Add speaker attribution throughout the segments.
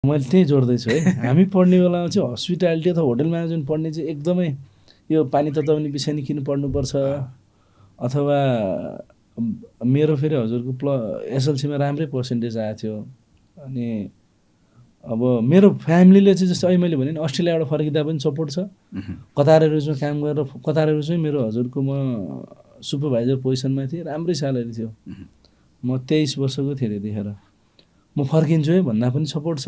Speaker 1: मैले त्यही जोड्दैछु है। हामी पढ्ने बेलामा चाहिँ हस्पिटालिटी अथवा होटल म्यानेजमेन्ट पढ्ने चाहिँ एकदमै यो पानी तताउने विषय नै किन पढ्नुपर्छ, अथवा मेरो फेरि हजुरको एसएलसीमा राम्रै पर्सेन्टेज आएको थियो। अनि अब मेरो फ्यामिलीले चाहिँ जस्तो अहिले मैले भने नि अस्ट्रेलियाबाट फर्किँदा पनि सपोर्ट छ। कतार एयरवेजमा काम गरेर कतार एयरवेजमै मेरो हजुरको म सुपरभाइजर पोजिसनमा थिएँ, राम्रै स्यालेरी थियो। म 23 वर्षको थिएँ त्यतिखेर। म फर्किन्छु है भन्दा पनि सपोर्ट छ,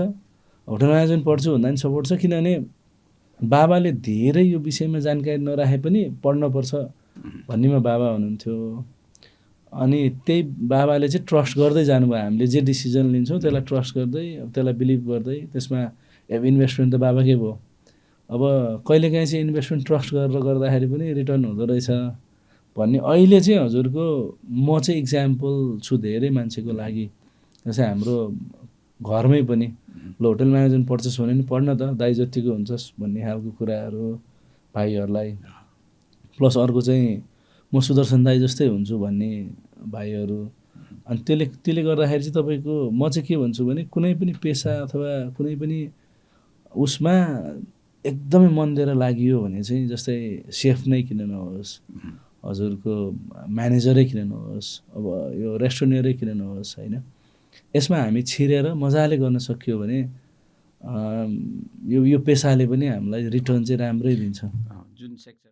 Speaker 1: होटल म्यानेजमेन्ट पढ्छु भन्दा पनि सपोर्ट छ। किनभने बाबाले धेरै यो विषयमा जानकारी नराखे पनि पढ्नुपर्छ भन्नेमा बाबा हुनुहुन्थ्यो। अनि त्यही बाबाले चाहिँ ट्रस्ट गर्दै जानुभयो। हामीले जे डिसिजन लिन्छौँ त्यसलाई ट्रस्ट गर्दै, त्यसलाई बिलिभ गर्दै, त्यसमा अब इन्भेस्टमेन्ट त बाबाकै भयो। अब कहिलेकाहीँ चाहिँ इन्भेस्टमेन्ट ट्रस्ट गरेर गर्दाखेरि पनि रिटर्न हुँदो रहेछ भन्ने अहिले चाहिँ हजुरको म चाहिँ इक्जाम्पल छु धेरै मान्छेको लागि। जस्तै हाम्रो घरमै पनि ल होटल म्यानेजमेन्ट पढ्छस् भने नि पढ्न त, दाइ जतिको हुन्छस् भन्ने खालको कुराहरू भाइहरूलाई। प्लस अर्को चाहिँ म सुदर्शन दाइ जस्तै हुन्छु भन्ने भाइहरू। अनि त्यसले गर्दाखेरि चाहिँ तपाईँको म चाहिँ के भन्छु भने कुनै पनि पेसा अथवा कुनै पनि उसमा एकदमै मन दिएर लागियो भने चाहिँ जस्तै सेफ नै किन नहोस्, हजुरको म्यानेजरै किन नहोस्, अब यो रेस्टुरेन्टरै किन नहोस् होइन, यसमा हामी छिरेर मजाले गर्न सकियो भने यो पेसाले पनि हामीलाई रिटर्न चाहिँ राम्रै दिन्छ।
Speaker 2: जुन सेक्टर